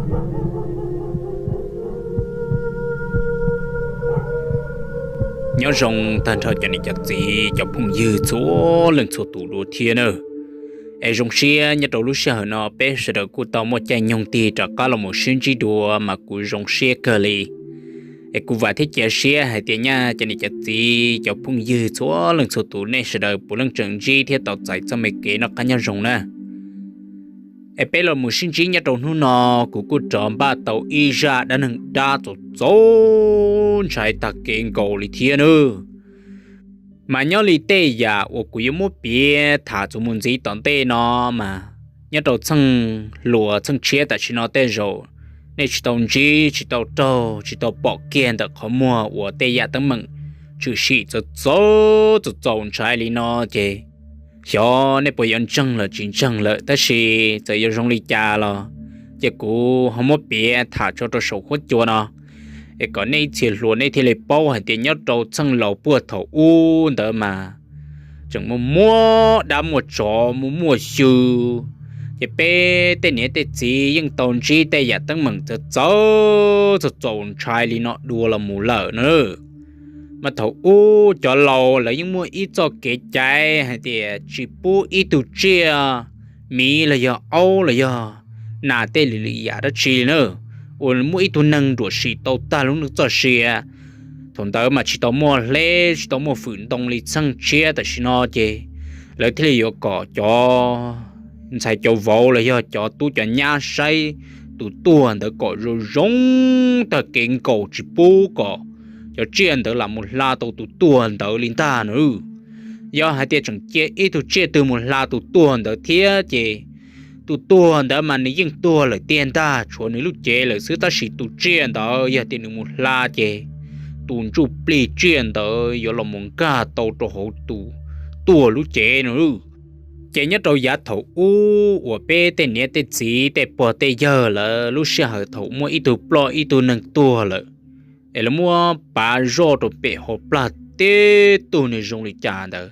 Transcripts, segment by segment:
Nyob zoo tag nrho cov niam cov txiv cov phooj ywg txhua leej txhua tus dua thiab nawb. Es zoo siab nyob rau lub sij hawm no peb sawv daws kuj tau muaj caij nyoog tig rov qab los mus sib ntsib dua mas kuv zoo siab kawg li. Es kuv vam thiab cia siab hais tias nyaj cov niam cov txiv cov phooj ywg txhua leej txhua tus nej sawv daws puav leej tseem ntsib thiab tau txais txoj me kev noj qab nyob zoo na. Es peb los mus sib ntsib nyob rau hnub no, kuv kuj rov npaj tau ib zaj dab neeg dab txaus txaus ntshai tag kev nkaus li thiab nawb. Mas nyob li tej yam uas kuv yuav muab piav tham txuas mus ntxiv tom ntej no mas nyob rau txheej hluas txheej tshiab tam sim no tej zaum nej tsis tau ntsib tsis tau raug tsis tau pom kiag ntawm qhov muag uas tej yam teeb meem tshwm sim txaus txaus txaus ntshai li no ces xyov nej puas yuav ntseeg los tsis ntseeg lawm, tab sis txawm yuav zoo li cas los ces kuv ho muab piav tham tso rau saum huab cua no, es kom nej ib txhia hluas nej thiaj li paub hais tias nyob rau txheej laus puag thaum ub ntawd mas tseem muaj muaj dab muaj tsov muaj muaj xyw, ces peb tej niam tej txiv yeej tau ntsib tej yam teeb meem txawv txawv txaus txaus ntshai li no dua los mus lawm na. Mas thaum ub cov laus lawv yeej muaj ib txoj kev cai hais tias tsis pub ib tug tsiaj, miv los yog aub los yog nas tej li li yam dab tsi na, uas muaj ib tug neeg ruam sim tau tag lub neej txoj sia. Thaum ntawd mas tsis tau muaj hleb tsis tau muaj fwm ntoo li txheej tshiab tam sim no ces lawv thiaj li yuav kom cov ntxhais cov vauv los yog cov tub cov nyab saib tus tuag ntawd kom zoo zoo tag kev nkaus tsis pub kom cov tsiaj ntawd lam mus hla tau tus tuag ntawd li ntag na. Yog hais tias tseem cia ib tug tsiaj twg mus hla tus tuag ntawd thiab ces tus tuag ntawd mas nws yeej tuag lawm tiag ntag, tshuav nws lub cev lawm xwb, tab sis tus tsiaj ntawd yog tias nws mus hla ces tus ntsuj plig tsiaj ntawd yuav los mus nkag tau rau hauv tus tuag lub cev no. Ces nyob rau yav thaum ub uas peb tej niam tej txiv tej pog tej yawg lawv lub sij hawm thaum muaj ib tug ploj ib tug neeg tuag lawm es lawv muab pav zoj rau pem hauv plag tib tug nws zoo li cas ntawd,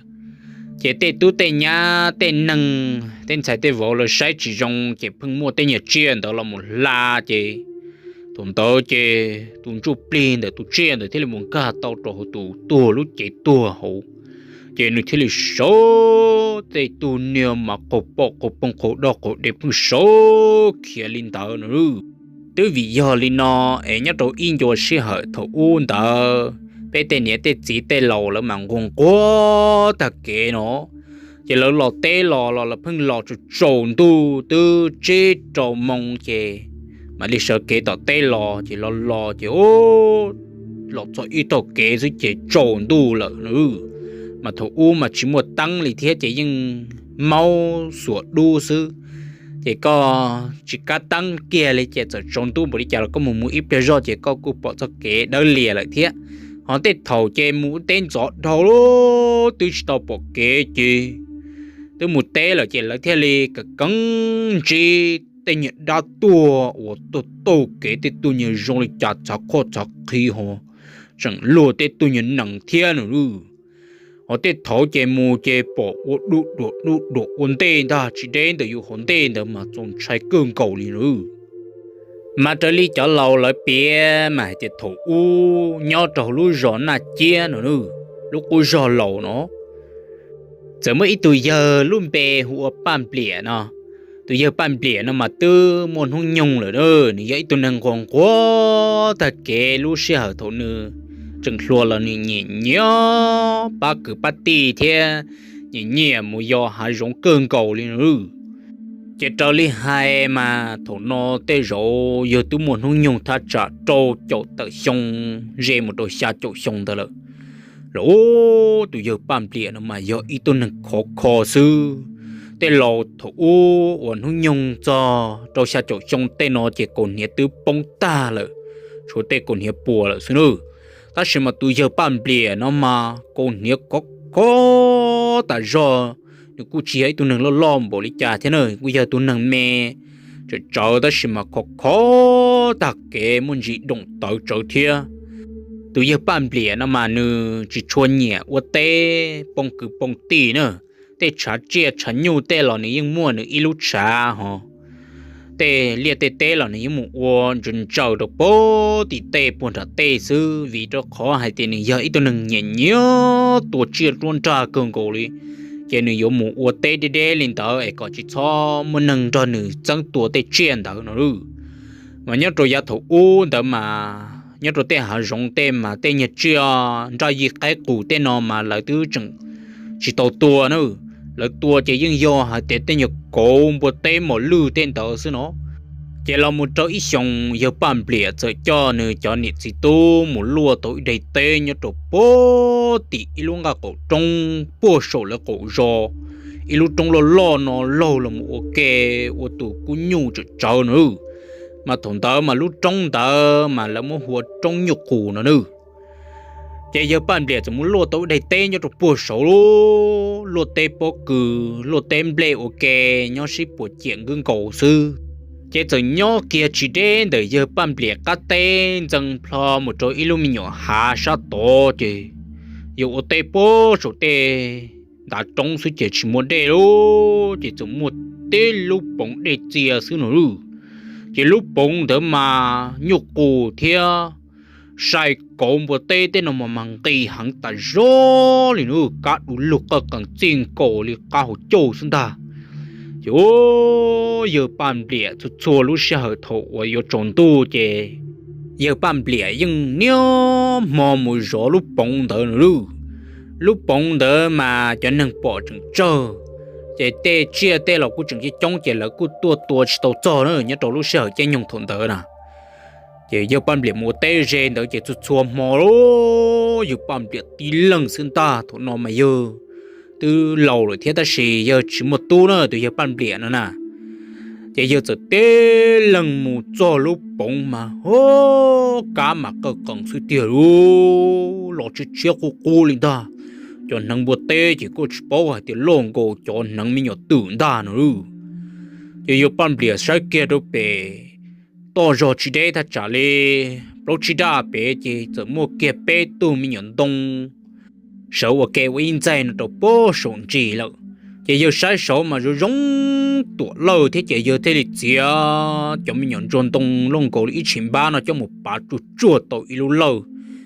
ces tej tub tej nyab tej neeg tej ntxhais tej vauv lawv saib tsis zoo ces pheej muaj tej nyuag tsiaj ntawd los mus hla ces thaum ntawd ces tus ntsuj plig ntawm tus tsiaj ntawd thiaj li mus nkag tau rau hauv tus tuag lub cev tuag hauv, ces nws thiaj li sawv tej tug niag mas qaug pom qaug poog qaug doj qaug dev pheej sawv khiav li ntawd no. Twb vim yog li no es nyob rau ib ncua sij hawm thaum ub ntawd peb tej niam tej txiv tej laus lawv mas nquag nquag tag kev no, ces lawv los teb los los lawv pheej los tsaus tsaus ntuj twb tsib rau moo ces mam li sawv kev tom teb los ces los los ces los txog ib tog kev xwb ces tsaus ntuj lawm. Mas thaum ub mas tsis muaj teeb li thiab ces yeej maub xuas dub xwb, ces koj tsis kav teeb kiag li ces txawm tsaus ntuj npaum li cas los koj mus mus ib pliag zoj ces koj kuj pom txoj kev dawb lias lawm thiab. Ho tej thaum ces mus ua teb ntxov dhau lawm twb tsis tau pom kev ces twb mus teb lawm ces lawv thiaj li kav keeb ntsib tej nyuag dab tuag uas tuag taug kev, tej tug nyuag zoo li cas txhav qhoj txhav qhi ho tseem luag tej tug nyuag nees thiab no. Ho tej thaum ces mus ces pom ua dub duam dub duam ua ntej ntag, tsis deb ntawm yus hauv ntej ntawd mas txaus ntshai kawg nkaus li no. Mas raws li cov laus lawv piav mas hais tias thaum ub nyob rau lub zos Naj Ciab no, lub qub zog laus no, txawm muaj ib tug yawg lub npe hu ua Paj Npliam no. Tus yawg Paj Npliam no mas twb muaj hnub nyoog lawm, nws yog ib tug neeg nquag nquag tag kev. Lub sij hawm thaum nws tseem hluas los nws nyiam nyiam pab kwv pab tij thiab nyiam nyiam mus yos hav zoov kawg nkaus li no. Ces raws li hais mas thaum no tej zaum yawg twb muaj hnub nyoog thaj tsam rau caum tawm xyoo, ze mus rau xya caum xyoo ntawd lawm. Los tus yawg Paj Npliam no mas yog ib tug neeg khov kho xwb. Tej laus thaum ub uas hnub nyoog txog rau xya caum xyoo tej no ces kaus hniav twb poob tag lawm, tshuav tej kaus hniav puas lawm xwb nawb. Tab sis mas tus yawg Paj Npliam no mas kaus hniav khov kho tas zog. Nws kuj tsis yog ib tug neeg loj loj npaum li cas thiab na, kuj yog tus neeg me tsawv tsawv tab sis mas khov kho tag kev, muaj ntsis doom tawv tsawv thiab. Tus yawg Paj Npliam no mas nws tsis tshua nyiam ua teb poob kwv poob tij na. Tej tshav tsiaj tshav nyuj tej los nws yeej muaj nws ib lub tshav ho. tej liaj tej teb los nws yuav mus ua ntsaws ntsaws rau puag tim tej puag nram tej xwb, vim rau qhov hais tias nws yog ib tug neeg nyiam nyiam tua tsiaj ruab nrag kawg nkaus li, ces nws yuav mus ua teb deb deb li ntawd es kom tsis txhob muaj neeg nrog nws txeeb tua tej tsiaj ntawd no. Mas nyob rau yav thaum ub ntawd mas nyob rau tej hav zoov tej mas tej nyuag tsiaj nraj yij qaib qus tej no mas lawv twb tseem tsis tau tua na. Lawv tua ces yeej yog hais tias tej nyuag kauv npua teb mos lwj tej ntawd xwb no. Ces los mus rau ib xyoos yawg Paj Npliam txawm coj nws cov niam txiv tub mus luaj tau ib daim teb nyob rau puag tim ib lub nqaj qaum roob puag saum lawv qaum zos, ib lub roob loj loj no laug los mus ua ke, ua tus kub nyuj tsawm tsawv no. Mas thaum ntawd mas lub roob ntawd mas lawv muab hu ua roob nyuj qus no na. Ces yawg Paj Npliam txawm mus luaj tau ib daim teb nyob rau puag saud, luaj teb pob kws luaj teb nplej ua ke, nyob sib puas ciam nkaus xwb. Ces txawm nyob kiag tsis deb ntawm yawg Paj Npliam qab teb ntxeev plho mus rau ib lub me nyuam hav sab tod ces yawg ua teb puag saum tej ntav roob xwb ces tsis muaj dej li, ces txawm muaj tib lub poov dej txias xwb no. Ces lub poov ntawd mas nyuj qus thiab sai kauv npua teb tej no mas mas nqis heev tas zog li no, kab du lug qawj qees txij nkaus li qab hauv caug xwb ntag. Ces yawg Paj Npliam txhua txhua lub sij hawm thaum uas yuav tsaus ntuj ces yawg Paj Npliam yeej niaj hmo mus zov lub poov ntawd no. Lub poov ntawd mas cov neeg pom tseem tsawg, ces tej tsiaj tej los kuj tseem coob coob ces lawv kuj tuaj tua tsis tau txog na nyob rau lub sij hawm caij nyoog thaum ntawd na. Ces yawg Paj Npliam mus ua teb ze ntawd ces txhua txhua hmo yawg Paj Npliam tib leeg xwb ntag. Thaum no mas yawg twb laus lawm thiab tab sis yawg tsis muaj tub na, tus yawg Paj Npliam no na. Ces yawg txawm tib leeg mus txog lub poov mas ho kab mas qawj qees xwb tiag li, los tshiab tshiab qub qub li ntag. Cov hneev npua teb ces kuj tsis paub hais tias loj nkaus cov hneev me nyuam twm ntag no. Ces yawg Paj Npliam saib kiag rau pem toj zog tsis deb thaj tsam li plaub tsib daj pem ces txawm muaj kiag peb tug me nyuam ntoo sawv ua ke ua ib ntxaig no rau puag saum ntsis lawm. Ces yawg saib saud mas zoo zoo tuam lawj thiab ces yawg thiaj li txiav cov me nyuam ntsuag ntoo loj nkaus li ib tshim npab no coj mus pav tsuag tsuag tau ib lub lawj,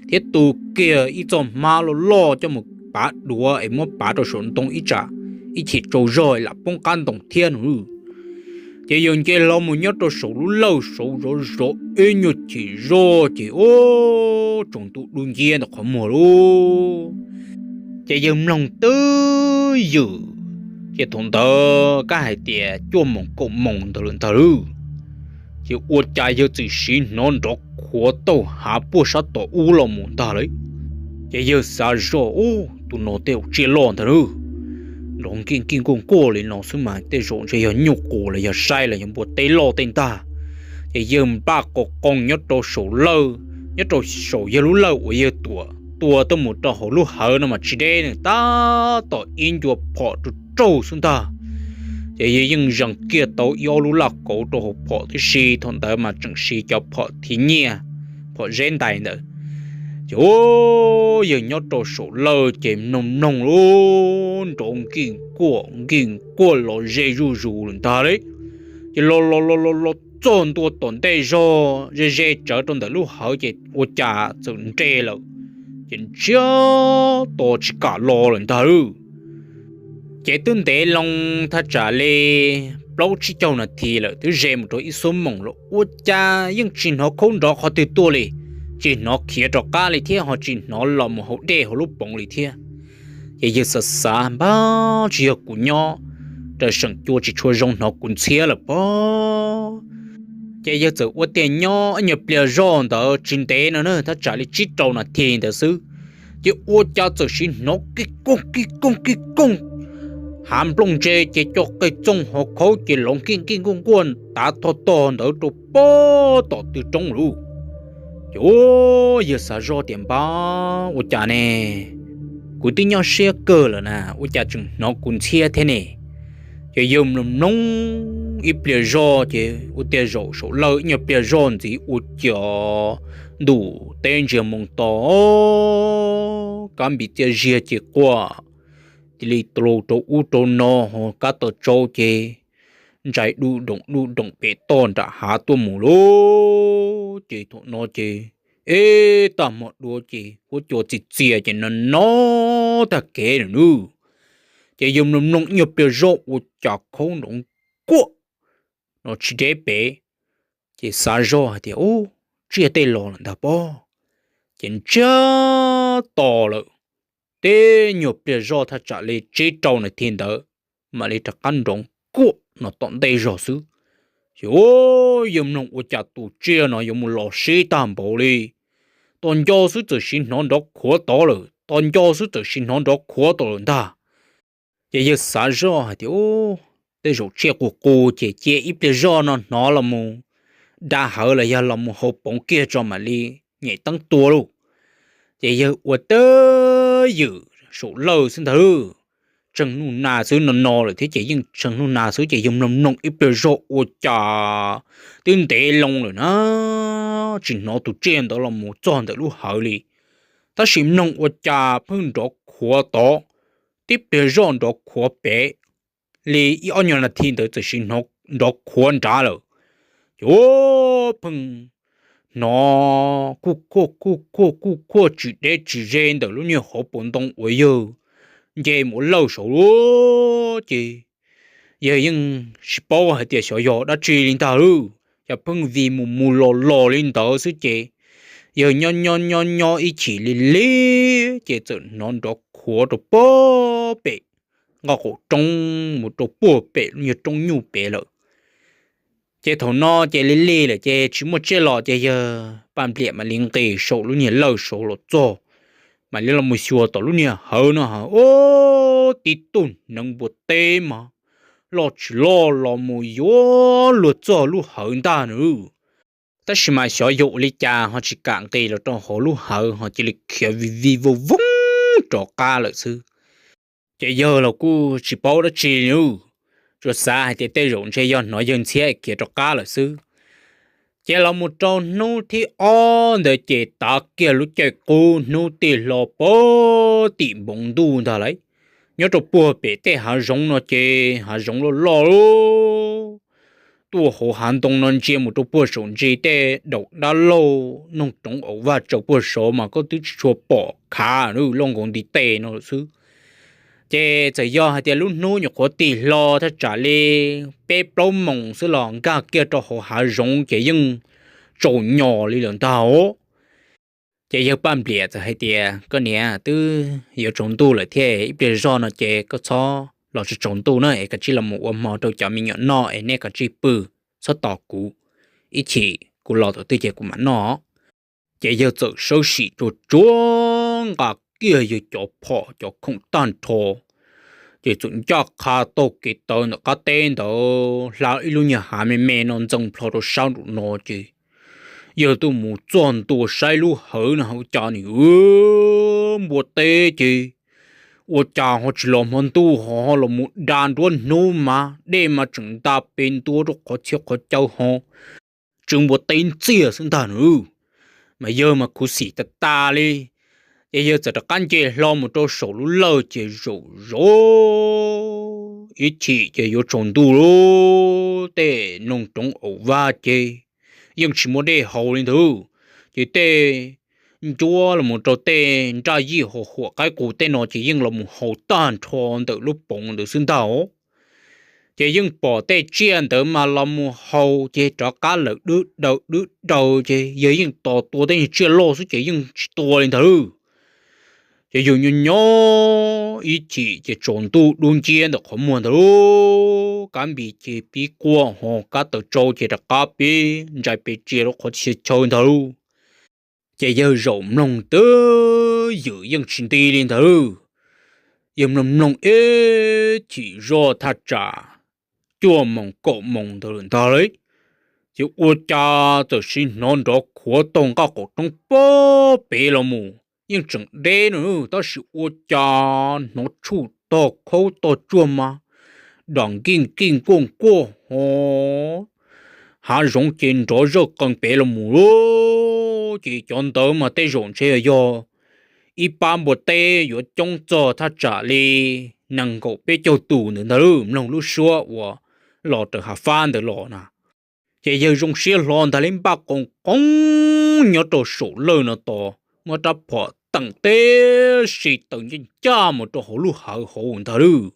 thiab tu kiag ib txoj hmab loj loj coj mus pav duav es muab pav rau saum ntoo ib tsam ib chim tsaug zog lam poob qab ntoo thiab no. Ces yawg nce hlo mus nyob rau saum lub lawj saud zov zov ib nyuag chim zog ces ub, tsaus ntuj dub nciab ntawm qhov muag lauj. Ces yawg mloog twb ywm, ces thaum ntawd kab hais tias cuaj moos kaum moos ntawd lawm ntag lauj. Ces ua cas yawg txawm sim hnov nrov khuav taug hav puag sab tom ub los mus ntag lauj. Ces yawg xav zoj, ub, tus no tej zaum tsiaj loj ntag lauj. Nrov nkij nkij nkuaj nkuaj li no xwb mas tej zaum ntshe yog nyuj qus los yog sai los yog npua teb loj tej ntag. Ces yawg npaj qos qoo nyob rau saum lawj, nyob rau saum yawg lub lawj uas yawg tuam tua tuaj mus rau hauv lub hawv no mas tsis deb, nws tab tom ib ncua phom raug raug xwb ntag. Ces yawg yeej zees kiag tau ib ob lub laj kauv rau hauv phom tib si, thaum ntawd mas tseem siv cov phom thiv nyiaj, phom zeb ntais ntawd. Ces yawg nyob rau saum lawj ces mloog mloog lub nrov nkij nkuaj nkij nkuaj los ze zuj zus lawm ntag li. Ces los los los los los txog ntua tom ntej zog ze ze tsawv rau ntawm lub hawv ces ua cas txawm nres lawm, ces ntsiag to tsis kam los lawm ntag lauj. Ces twb ntev loo thaj tsam li plaub tsib caug nas this lawm, twb ze mus rau ib xuab moos lawm ua cas yeej tsis hnov khaub nrov qhov twg tuaj li, tsis hnov khiav rov qab li thiab ho tsis hnov los mus haus dej hauv lub poov li thiab. Ces yawg xav xav, npab tsis yog kuv nyob rau seem cua tsis tshua zoo hnov kuv ntxhiab lawm pob. Ces yawg txawm ua tiag nyob ib nyuag pliag zoj ntawd tsis ntev no na, thaj tsam li tsib rau nas this ntawd xwb, ces ua cas txawm sim hnov kij kooj kij kooj kij kooj, hav nplooj ntse ces cov qe txooj hauv khaub ces lov nkij nkij nkuaj nkuaj tav tog tog ntawd rau pob tom tw roob lauj. Ces yawg xav zoj tias npab ua cas ne, kuv twb nyob siab kawg lawm na ua cas tseem hnov kuv ntxhiab thiab ne. Ces yawg mloog mloog ib pliag zoj ces ua tiag zaum saum lawj ib nyuag pliag zoj ntxiv ua cas ntuj teb ntsiag moo to, kab npis txiaj ziag ces quaj cia li rau ub rau no ho kab to tsau ces ntsais dub doom dub doom pem toj nram hav tuaj mus lauj. Ces thaum no ces, eb, tag hmo dua ces huab cua txias txias ces no no tag kev lawm nawb. Ces yawg mloog mloog ib nyuag pliag zoj ua cas khaub nrov nkuaj no tsis deb pem. Ces xav zoj hais tias, ub, tsiaj tej los lawm ntag pob. Ces ntsiag to lawm, teb nyuag pliag zoj thaj tsam li tsib rau nas this ntawd mam li rov qab nrov nkuaj no tom ntej zog xwb. Ces yawg mloog ua cas tus tsiaj no yuav mus los sib tag npaum li. Tos nco xwb txawm sim hnov nrov khuav tod lawm, tos nco xwb txawm sim hnov nrov khuav tod lawm ntag. Ces yawg xav zoj hais tias, ub, tej zaum tsiaj qus qus ces cia ib pliag zoj no hnov los mus da hawv los yog los mus haus poov kiag tso mam li nyem teeb tua lauj. Ces yawg ua twj ywm saum lawj xwb ntag lauj. Tseeg nub nag xwb no no lawm thiab ces yeej tseeg nub nag xwb ces yawg mloog mloog ib pliag zog ua cas twb ntev loo lawm na, tsis hnov tus tsiaj ntawd los mus txog ntawm lub hawv li. Tab sis mloog ua cas pheej nrov khuav tod, tib pliag zoj nrov khuav pem, li ib ob nyuag nas this ntawd txawm sim nrov khuav nrad lawm. Ces pheej hnov kuj khuaj kuj khuaj kuj khuaj tsis deb tsis ze ntawm lub niag hauv paus ntoo uas yawg nce mus ua lawj saud lauj. Ces yawg yeej tsis paub hais tias xyov yog dab tsi li ntag lauj, yog pheej vij mus mus los los li ntawd xwb ces yawg nyob nyob nyob nyob ib chim li li ces txawm hnov nrov khuav rau puag pem nqaj qaum roob mus rau puag pem lub nyuag roob nyuj pem lawm. Ces thaum no ces li li lawm ces tsis muaj tsiaj los ces yawg Paj Npliam mam li nqis saum lub niag lawj saud los txog, mam li los mus xyuas tom lub niag hawv no ha, ub, tib tug hneev npua teb mas loj tsis loj los mus yuav luag txog lub hawv ntag na. Tab sis mas xyov yog ua li cas ho tsis kam nqis los rau hauv lub hawv ho cia li khiav vij vij vooj vooj rov qab lawm xwb. Ces yawg los kuj tsis paub dab tsi li, tsuas xav hais tias tej zaum ntshe yog hnov yawg ntxhiab khiav rov qab lawm xwb. Ces los mus rau hnub thib ob ntawd ces tav kiag lub caij qub hnub tig hlo puag tim npoov ntuj ntag lauj. Nyob rau puag pem tej hav zoov no ces hav zoov loj loj tuaj hauv hav ntoo no ntsia mus rau puag saum ntsis tej daum dab laug noog roov aus vaj tsaws puag saud mas koj twb tsis tshua pom khav, loj nkaus ntiv tes no lawm xwb. Ces txawm yog hais tias lub hnub nyuam qhuav tig hlo thaj tsam li peb plaub moos xwb los nkag kiag rau hauv hav zoov ces yeej tsaus nyos li lawm ntag os. Ces yawg Paj Npliam txawm hais tias, koj niam, twb yuav tsaus ntuj lawm thiab, ib pliag zog no ces koj txhob los tsaus ntuj na es koj cia li los mus ua hmo rau cov me nyuam noj es nej koj cia li pw, txhob tos kuv, ib chim kuv los thaum twg ces kuv mam noj. Ces yawg txawm sawv sim tsuag tsuag nqa kiag yawg cov phom cov khoom tag nrho, ces txawm ncaj qha taug kev tawv ntawm qab teb ntawd hla ib lub nyuag hav me me no ntxees plho rau sab nraum no ces yawg tuaj mus txog ntua saib lub hawv no ua cas nim npua teb ces ua cas ho tsis los hmo ntuj ho los mus da nruab hnub mas dej mas tseem nta pes ntua rau qhov txhia qhov chaw ho tsw npua teb ntxiag xwb ntag na. Mas yawg mas khuv xim tas tas li, ces yawg txawm rov qab nce hlo mus rau saum lub lawj ces zaum zov ib chim ces yuav tsaus ntuj lawm, tej noog roov aus vaj ces yeej tsis muaj dej haus li ntag. Ces tej ncuab los mus rau tej nraj yij hos huam qaib qus tej no ces yeej los mus haus tag nrho ntawm lub poov ntawd xwb ntag. Ces yeej pom tej tsiaj ntawd mas los mus haus ces rov qab lawm dwb daws dwb daws ces yawg yeej tos tua tej tsiaj loj xwb ces yeej tsis tua li ntag. Ces yawg nyob nyob ib chim ces tsaus ntuj dub nciab ntawm qhov muag ntag lauj, kab npis ces pib quaj ho kab taws tsau ces rov qab pib ntsais pes tsia rau qhov txhia chaw ntag lauj. Ces yawg zaum mloog twj ywm yeej tsis nti li ntag. Yawg mloog mloog ib chim zoj thaj tsam cuaj moos kaum moos ntawd lawm ntag lauj, ces ua cas txawm sim hnov nrov khuav taug nqaj qaum roob puag pem los mus, yeej tseem deb no tab sis ua cas hnov tshuj tog khaub tog tsuag mas dam nkij nkij nkuaj nkuaj ho hav zoov ces nrov zawj qees pem los mus lauj. Ces cov ntawd mas tej zaum ntshe yog ib pab npua teb yuav coob txog thaj tsam li nees nkaum peb caug tus ntawd ntag lauj. Mloog lub suab uas los raws hav fab ntawd los na. Ces yawg zoo siab hlo ntag li npaj qoos qoob nyob rau saum lawj no tos muab rab phom teem teb si taws ncaj ncaj mus rau hauv lub hawv hauv ntag lawm.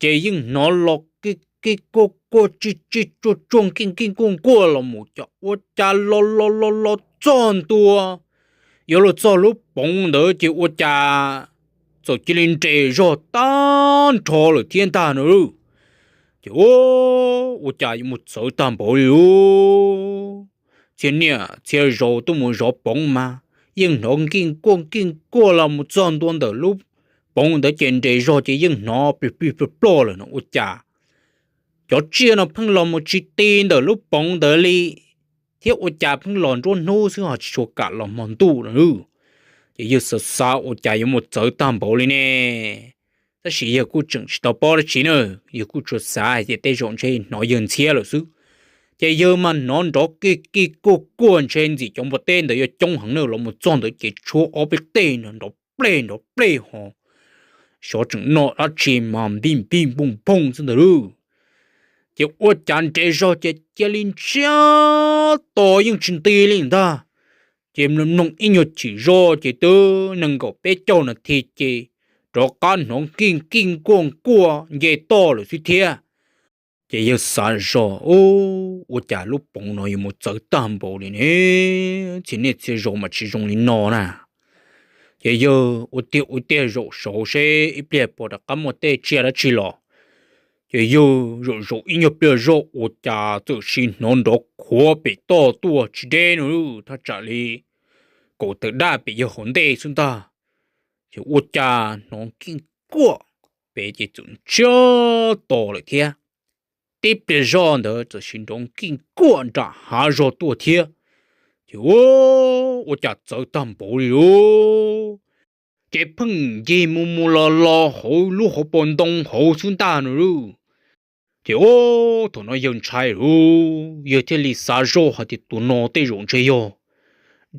Ces yeej hnov los kij kij kuaj kuaj tsij tsij tsuag tsuag nkij nkij nkuaj nkuaj los mus, cov ua cas los los los los txog ntua, yuav los txog lub poov ntawd ces ua cas txawm cia li nres zog tag nrho lawm thiab ntag no. Ces ua cas yuav mus txawv tag npaum li lub txhia niaj txhia zaus tuaj mus zov poov mas yeej hnov nkij nkuaj nkij nkuaj los mus txog ntua ntawm lub poov ntawd ces nres zog ces yeej hnov plig plig ploj ploj lawm no ua cas cov tsiaj no pheej los mus tsis ti ntawm lub poov ntawd li, thiab ua cas pheej los nruab hnub xwb ho tsis tshua kam los hmo ntuj no. Ces yawg xav xav ua cas yuav mus txawv tag npaum li ne, tab sis yawg kuj tseem tsis tau paub dab tsi na, yawg kuj tsuas xav hais tias tej zaum ntshe hnov yawg ntxhiab lawm xwb. Ces yawg mas hnov nrov kij kij kuaj kuaj ntshe ntxim cov npua teb ntawd yuav coob heev na, los mus txog ntawd ces tshuab ob peb teg no nrov plej nrov plej ho xyov tseem noj dab tsi mas npij npij npooj npooj xwb ntag lub. Ces ua cas nres zog ces cia li ntsiag to yeej tsis nti li ntag. Ces mloog ib nyuag chim zog ces twb nees nkaum peb caug nas this ces rov qab hnov nkij nkij nkuaj nkuaj nce toj lawm xwb thiab. Ces yawg xav zog, ua cas lub poov no yuav mus txawv tag npaum li ne, txhia niaj txhia zaus mas tsis zoo li no na. Ces yawg ua tiag ua tiag zaum saud seb ib pliag puas rov qab muaj tej tsiaj dab tsi los. Ces yawg zaum zaum ib nyuag pliag zog ua cas txawm sim hnov nrov khuav pem toj tuaj tsis deb no, thaj tsam li kaum tawm daj pem yawg hauv ntej xwb ntag. Ces ua cas hnov nkij nkuaj pem ces txawm ntsiag to lawm thiab. Tib pliag zog ntawd txawm sim nrov nkij nkuaj nram hav zog tuaj thiab. Ces ua cas txawv tag npaum li lub, ces pheej ncig mus mus los los hauv lub hauv paus ntoo hauv xwb ntag no lub. Ces ua thaum no yawg ntshai lub, yawg thiaj li xav zoj hais tias tus no tej zaum ntshe yog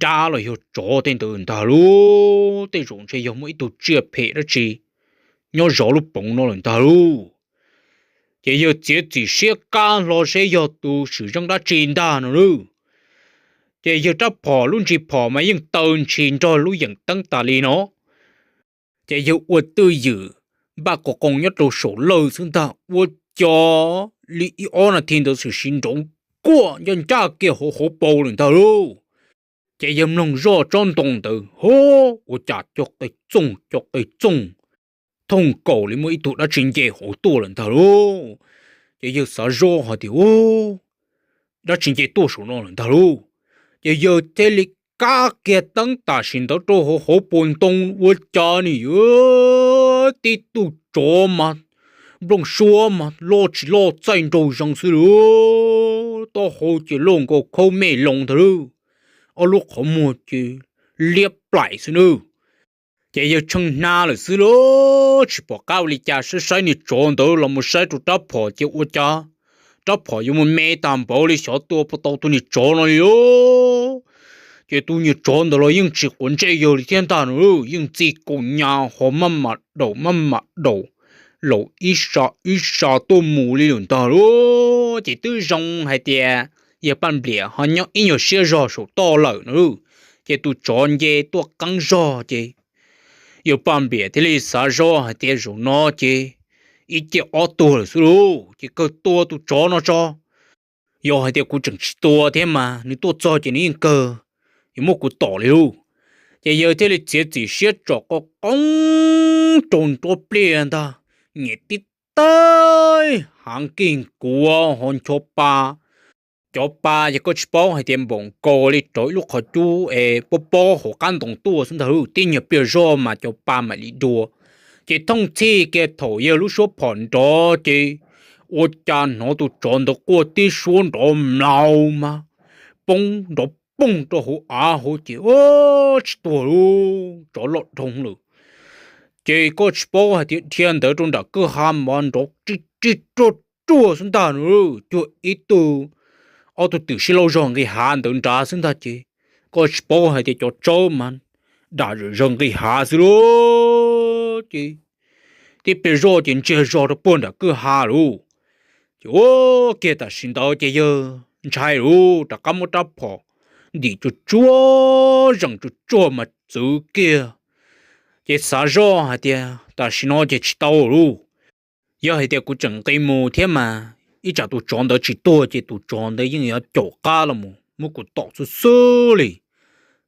dab los yog tsov tej ntawd ntag lub, tej zaum ntshe yog muaj ib tug tsiaj phem dab tsi nyob zov lub poov no lawm ntag lub. Ces yawg txiav txim siab kab hlo seb yog tus swm zeej dab tsi ntag no lub. Ces yawg rab phom lub ntsis phom mas yeej taw ntshis nrog lub yeem teeb tas li no. Ces yawg ua twj ywm npaj qos qoos nyob rau saum lawj xwb ntag ua cov li ib ob nas this ntawd xwm sim nrov kuaj ncaj ncaj kiag hauv hauv paus lawm ntag lub. Ces yawg mloog zoj tsob ntoo ntawd ho ua cas co qe txooj co qe txooj, thooj nkaus li muaj ib tug dab tsi nce hauv tuaj lawm ntag lub. Ces yawg xav zoj hais tias dab tsi nce tuaj saum no lawm ntag lub. Ces yawg thiaj li kab kiag teeb tam sim ntawd rau hauv hauv paus ntoo ua cas nim yuav tib tug tsov mas nplooj suab mas loj tsis loj txaij nraug zees xwb lub, taub hau ces loj nkaus khaub mej loo ntag lub, ob lub qhov muag ces liab plaim xwb nab. Ces yawg tshee hna lawm xwb lub, tsis pom qab ua li cas, saib saib niag tsov ntawd los mus saib rau rab phom ces ua cas rab phom yuav mus me tag npaum li, xyov tua puas tau tus niag tsov no li lub. Ces tus niag tsov ntawd los yeej tsis quav ntsej yawg li thiab ntag no, yeej txij kaum nyas ho maj mam daum maj mam daum, laus ib sa ib sa tuaj mus li lawm ntag lub. Ces twb zoo hais tias yawg Paj Npliam ho nyob ib nyuag siab zog saum toj lawm no, ces tus tsov nce tuaj qeeb zog ces yawg Paj Npliam thiaj li xav zoj hais tias zaum no ces ib ce ob tuag lawm xwb lub, ces kawg tua tus tsov no tso. Yog hais tias kuv tseem tsis tua thiab mas nws tuaj txog ces nws yeej kawg yuav muab kuv tom li lub. Ces yawg thiaj li txiav txim siab tsom qos qoos rau nruab pliaj ntag, nyem tib teg hav kij kuav ho ncho pa. Cov pa ces koj tsis paub hais tias npaum nkaus li rau ib lub qhov cub es pob pob hauv qab ntoo tuaj xwb ntag lub, tib nyuag pliag zog mas cov pa mam li dua. Ces thooj txhij kiag thaum yawg lub suab phom nrov ces ua cas hnov tus tsov ntawd quaj tib suab nrov mlaus mas poob nrov poog rau hauv av hauv ces tsis tuag lub, tsov loj dhoo lawm. Ces koj tsis paub hais tias dhia ntawd rau nram kwj ha mas nrov ri ri ruag ruag xwb ntag no, cuag ib tug ob tug twm sib lauj zog nqis hav ntawd nrad xwb ntag ces koj tsis paub hais tias cov tsawb mas dam zawm zawg nqis hav xwb lub. Ces tib pliag zoj ces ntsiag zog rau puag nram kwj ha lub. Ua kiag tam sim ntawd ces yawg ntshai lauj, rov qab muab rab phom ntim tsuag tsuag zeem tsuag tsuag mas txwv kiag. Ces xav zoj hais tias tam sim no ces tsis tau lauj, yog hais tias kuv tseem nqis mus thiab mas ib tsam tus tsov ntawd tsis tuag ces tus tsov ntawd yeej yuav caum qab los mus muab kuv tom xwb xwb li.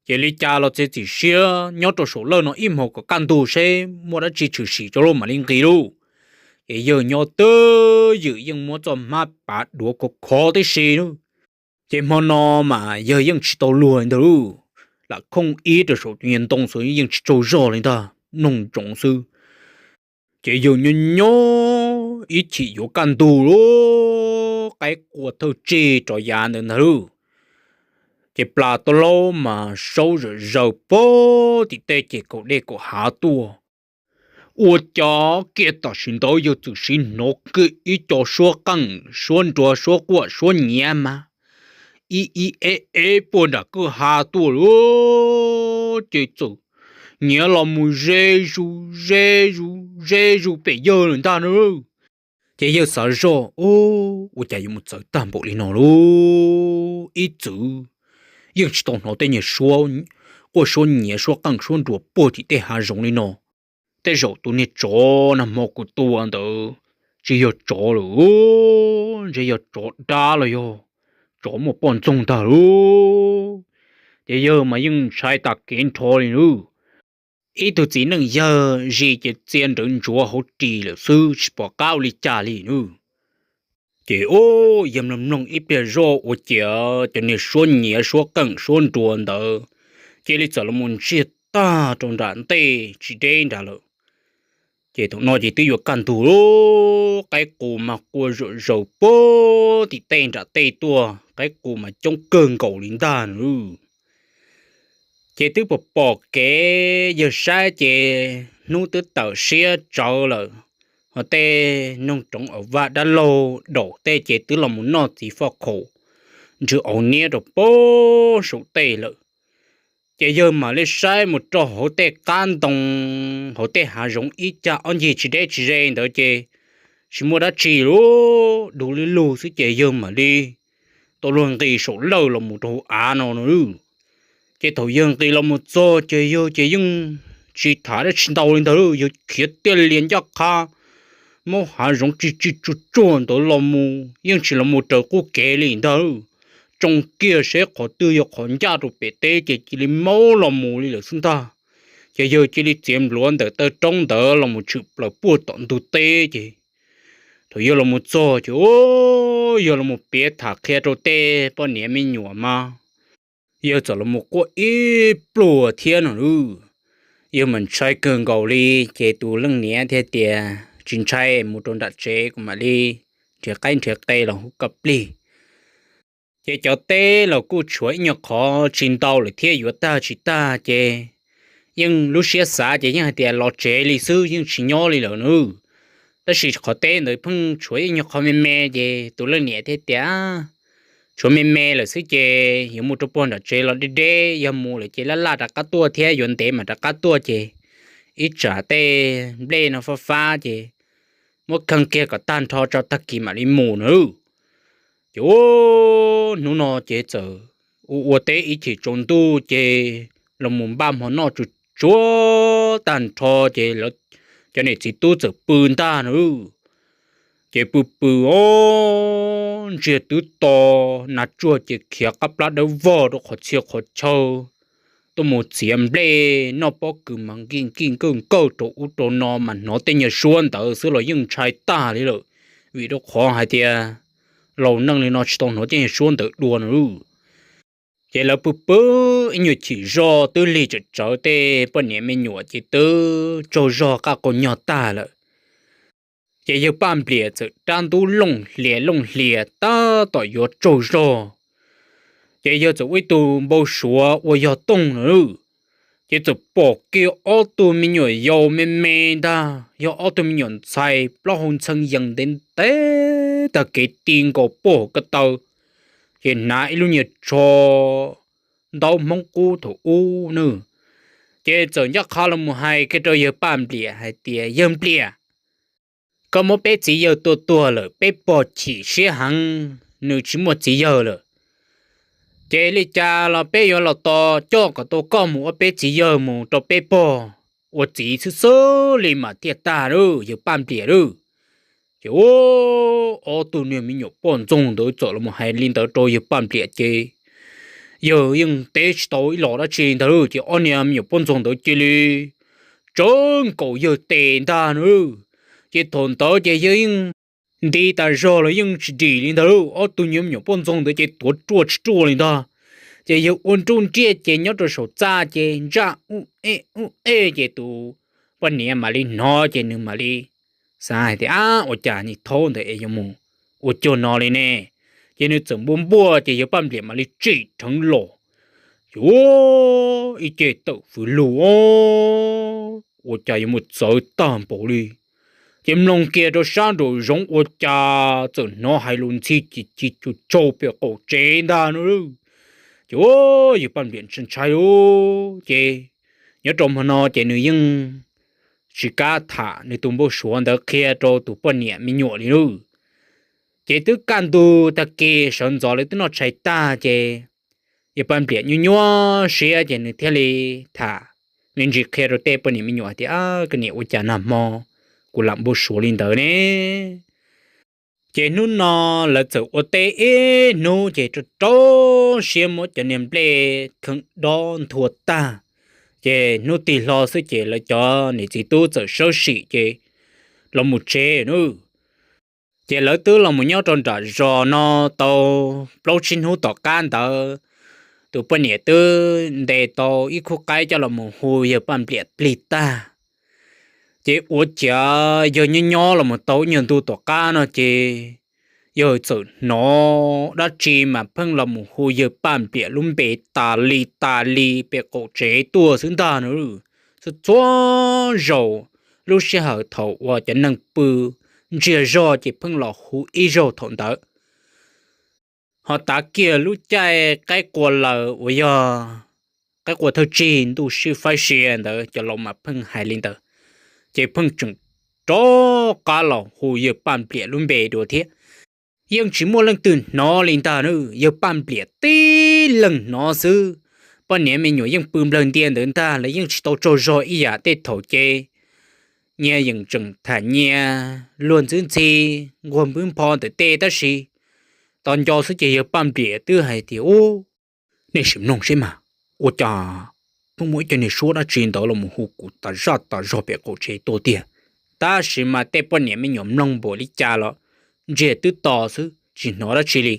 Ces li cas los txiav txim siab nyob rau saum lawj no ib hmos kom kaj ntug seb muaj dab tsi tshwm sim rau lawm mam li nqis lauj. Ces yawg nyob twj ywm yeej muab txoj hmab pav duav khov khov tib si lauj. Ces hmo no mas yawg yeej tsis tau luag li ntag lauj, lam khooj ib rau saum tus niag ntoo xwb yeej tsis tsaug zog li ntag, mloog ntsoov xwb. Ces yawg nyob nyob ib chim yuav kaj ntug lauj, qaib qua thawj tsig rov yav ntawd ntag lauj. Ces plas tau laub mas saub zawm zaws pog tim tej ces kaum dej kaum hav tuaj. Ua cas kiag tam sim ntawd yawg txawm siv hnov kiag ib co suab qeej suab nruas suab quaj suab nyiav mas ib ib eb eb puag nram kwj ha tuaj lauj. Ces txawm nyiav los mus ze zus ze zus ze zus pem yawg lawm ntag na. Ces yawg xav zoj, ua cas yuav mus txawv tag npaum li no lauj, ib txwv yeej tsis tau hnov tej niag suab quaj suab nyiav suab qeej suab nruas puag tim tej hav zoov li no. Tej zaum tus niag tsov nag hmo kuv tua ntawd tsis yog tsov lawm, ntshe yog tsov dab los yog tsov muaj poj ntxoog ntag lauj. Ces yawg mas yeej ntshai tas kev nrho li lauj. Ib tug txiv neej yawg zis ces txia nrawv ntsuav hauv ris lawm xwb tsis pom qab ua li cas li lauj. Ces ua yawg mloog mloog ib pliag zoj ua ciav cov niag suab nyiav suab qeej suab nruas ntawd cia li txawm los mus ntsiag tag rau nram ntej tsis deb nrad lawm. Ces thaum no ces twb yuav kaj ntug lauj, qaib qus mas qua zom zaws puag tim tej nram tej tuaj, qaib qus mas coob kawg nkaus li ntag lauj. Ces twb pom pom kev yawg saib ces hnub twb tawm siab tsawv lawm, ho tej noog roov awm vaj dab laug daum tej ces twb los mus noj txiv foj khaum nrwg auv niab rau puag saum tej lawm. Ces yawg mam li saib mus rau hauv tej qab ntoo, hauv tej hav zoov ib cag ob ncig tsis deb tsis ze ntawd ces tsis muaj dab tsi lauj, dub lug lug xwb ces yawg mam li tau luag nqis saum lawj los mus rau hauv av no no. Ces thaum yawg nqis los mus txog ces yawg ces yeej tsis tham dab tsi ntau li ntag lauj, yawg khiav tiaj lias ncaj qha maub hav zoov tsis tsis tsuag tsuag ntawd los mus yeej tsis los mus raws qub kev li ntag lauj. Tsoo kiag seb qhov twg yog qhov ncaj rau pem teb ces cia li maub los mus li lawm xwb ntag. Ces yawg cia li txiav npluav ntawm taw roob ntawd los mus tshwm plaws puag tom ntug teb ces thaum yawg los mus txog ces yawg los mus piav tham qhia rau tej poj niam me nyuam mas yawg txawm los mus quaj ib pluag thiab no lauj. Yawg mas ntshai kawg nkaus li, ces tus leej niam thiaj tias tsis ntshai, mus rau nram tsev kuv mam li nrhiav qaib nrhiav qe los hu koj plig. Ces cov teb los kuj tshuav ib nyuag qhov tsis ntau lawm thiab yuav tag tsis tag ces yeej lub siab xav ces yeej hais tias los tsev li xwb yeej tsis nyob li lawm nawb. Tab sis qhov teb ntawd pheej tshuav ib nyuag qhov me me ces tus leej niam thiaj tias tshuav me me lawm xwb ces yuav mus rau puag nram tsev los deb deb, yog mus lawm ces laj laj rov qab tuaj thiab yuav ntev mas rov qab tuaj ces ib tsam tej nplej no fab fab ces muab kheej kiag kom tag nrho tso tag kis mam li mus nawb. Ces hnub no ces txawm ua ua teb ib chim tsaus ntuj ces los mus npaj hmo noj tsuag tsuag tag nrho ces cov niam txiv tub txawm pw ntag nawb. Ces pw pw os, ntsiag twb to, nas tsuag ces khiav qab plab dawb vog rau qhov txhia qhov chaw tuaj mus txiav nplej noj pob kws mas nkij nkij nkawj nkawj rau ub rau no mas hnov tej nyuag suab ntawd xwb los yeej ntshai tag li lawm, vim rau qhov hais tias laus neej li no tsis tau hnov tej nyuag suab ntawd dua no lauj. Ces lawv pw pw ib nyuag chim zog twb lig tsawm tsawv tej poj niam me nyuam ces twb tsaug zog qaj qau nyog tag lawm. Ces yawg Paj Npliam txawm rab ntub looj hlias looj hlias tab tom yuav tsaug zog, ces yawg txawm ua ib tug npau suav ua yog toog no lauj. Ces txawm pom kiag ob tug me nyuam yaus me me ntag, yog ob tug me nyuam ntxhais plaub hau ntxhee yees ntev ntev tag kev ti nkaus puag hauv ko taw, ces hnav ib lub nyuag tsho ntaub hmoob qub thaum ub nawb. Ces txawm ncaj qha los mus hais kiag rau yawg Paj Npliam hais tias, Yawg Npliam, koj muab peb txiv yawg tua tuag lawm, peb pog chim siab heev, nws tsis muaj txiv yawg lawm. Ces li cas los peb yuav los tos coj kom tau koj mus ua peb txiv yawg mus rau peb pog ua txiv xwb xwb li mas thiaj tag lauj, yawg Paj Npliam lauj. Ces ob tug niag me nyuam poj ntxoog ntawd txawm los hais li ntawd rau yawg Paj Npliam ces yawg yeej teb tsis tau ib los dab tsi li ntag lauj. Ces ob niag me nyuam poj ntxoog ntawd cia li tsawv nkaus yawg tes ntag na. Ces thaum ntawd ces yawg yeej nti tas zog los yeej tsis dim li ntag lauj. Ob tug niag me nyuam poj ntxoog ntawd ces tuav ruaj tsis ruaj li ntag. Ces yawg ua nruj nriaj ces nyob rau saum txaj ces ntsaj ub ej ub ej ces tus poj niam mam li hnov ces nws mam li xav hais tias, Ab, ua cas niag thaub ntawd es yuav mus ua cuag no li ne? Ces nws txawm npuaj npuaj ces yawg Paj Npliam mam li tsim dheev los. Ces ua ib ce tawm fws lug, ua cas yuav mus txawv tag npaum li. Ces mloog kiag rau sab nraum zoov ua cas txawm hnov hais lus ntxhi ci ci cu tsaug pem qaum tsev ntag no. Ces yawg Paj Npliam ntshai ntshai lauj, ces nyob rau hmo no ces nws yeej tsis kam tham nws tus npau suav ntawd qhia rau tus poj niam me nyuam li lauj. Ces twb kaj ntug tag kis sawv ntxov lawv twb noj tshais tag ces yawg Paj Npliam nyuaj nyuaj siab ces nws thiaj li tham me ntsis qhia rau tej poj niam me nyuam tias, Koj niam, ua cas nag hmo kuv lam npau suav li ntawd ne? Ces hnub no lawv txawm ua teb ib hnub ces rau rau siab muab cov niag nplej kheej dob nthua tag. Ces hnub tig hlo xwb ces lawv cov niam txiv tub txawm sawb sim ces los mus tsev na. Ces lawv twb los mus nyob rau nram zos no tau plaub tsib hnub tom qab ntawd, tus poj niam twb ntes tau ib khub qaib coj los mus hu yawg Paj Npliam plig tag. Ces ua ciav yawg nyob nyob los mus tau ib nyuag ntu tom qab no ces yawg txawm hnov dab tsi mas pheej los mus hu yawg Paj Npliam lub npe tas li tas li pem qaum tsev tuaj xwb ntag no. Txhua txhua zaus lub sij hawm thaum uas cov neeg pw ntsiag zog ces pheej los hu ib zaug thaum ntawd. Ho tav kiag lub caij qaib qua laws uas yog qaib qua thawj tsig ntuj sib faib sia ntawd cov laus mas pheej hais li ntawd, ces pheej tseem rov qab los hu yawg Paj Npliam lub npe dua thiab. Yeej tsis muaj leej twg hnov li ntag na, yawg Paj Npliam tib leeg hnov xwb. Poj niam me nyuam yeej pw nplawg ntia ntawd ntag, lawv yeej tsis tau tsaug zog ib yam tej thaum ces nyias yeej tseem tham nyias luag ntxwb ntxhi nquag npwb npho ntawm tej tab sis tos nco xwb ces yawg Paj Npliam twb hais tias, Ub, nej sim mloog seb mas, ua cas pheej muaj ib co niag suab dab tsi ntawd los mus hu kuv tas zaj tas zog pem qaum tsev tuaj tiag. Tab sis mas tej poj niam me nyuam mloog npaum li cas los ntsiag twb to xwb tsis hnov dab tsi li.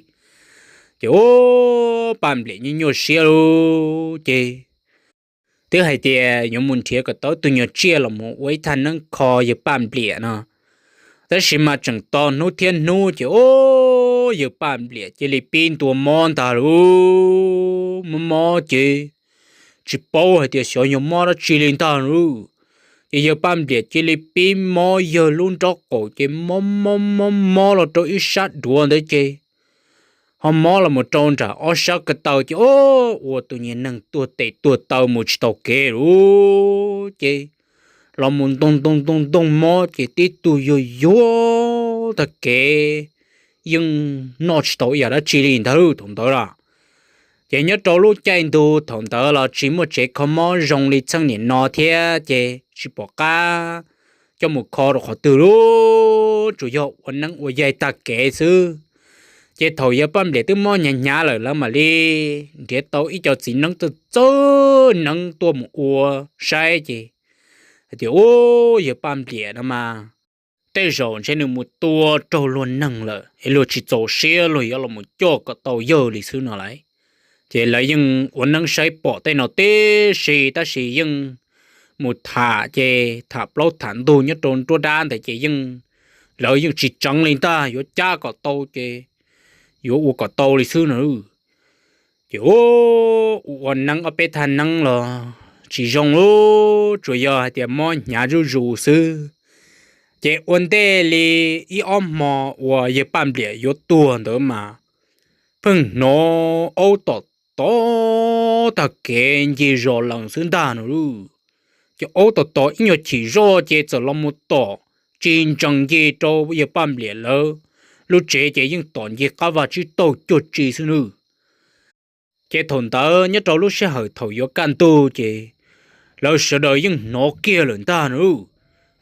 Ces ub, Paj Npliam nyuaj nyuaj siab lauj ces twb hais tias yuav mus nrhiav kom tau tus nyuag tsiaj los mus ua ib thaj neeb kho yawg Paj Npliam no. Tab sis mas tseem tos hnub thiab hnub ces ub, yawg Paj Npliam cia li pib ntua mob ntag lauj. Mob mob ces tsis paub hais tias xyov yog mob dab tsi li ntag lauj. Ces yawg Paj Npliam cia li pib mob yawg lub nraub qaum ces mob mob mob mob los rau ib sab duav ntawd ces ho mob los mus rau nram ob sab ko taw ces ub, ua tus niag neeg tuag tes tuag taw mus tsis tau kev lauj. Ces los mus ntoo ntoo ntoo ntoo mob ces tib tug yuag yuag tag kev, yeej noj tsis tau ib yam dab tsi li ntag thaum ntawd los. Ces nyob rau lub caij ntu thaum ntawd los tsis muaj tsev kho mob zoo li txheej niam no thiab ces tsis pom qab coj mus kho rau qhov twg lauj, tsuas yog ua neeb ua yaig tag kev xwb. Ces thaum yawg Paj Npliam twb mob hnyav hnyav lawm lawv mam li nrhiav tau ib co txiv neeb txawj txawj neeb tuaj mus ua saib ces hais tias, Ub, yawg Paj Npliam no mas tej zaum ntshe nws mus tua raug luag neeg lawm es luag tsis txaus siab luag yuav los mus coj kom tau yawg li xwb no lauj. Ces lawv yeej ua neeb saib pom tej no tib si tab sis yeej mus tham ces tham plaub tham ntug nyob rau nruab dab ntawd ces yeej, lawv yeej tsis tseev li ntag, yuav cab kom tau ces yuav ua kom tau li xwb no. Ces ua ua neeb ob peb thaj neeb los tsis zoo lauj, tsuas yog hais tias mob hnyav zuj zus xwb. Ces ua ntej li ib ob hmo uas yawg Paj Npliam yuav tuag ntawd mas pheej hnov aub tom tod tag kev ncig zos lees xwb ntag no lauj. Ces aub tom tod ib nyuag chim zoj ces txawm los mus tom tsis ntsees ncig rau yawg Paj Npliam lawv lub tsev ces yeej tom ncig qab vaj tsib taug cuag tsi xwb nawb. Ces thaum ntawd nyob rau lub sij hawm thaum yuav kaj ntug ces lawv sawv daws yeej hnov kiag lawm ntag nawb.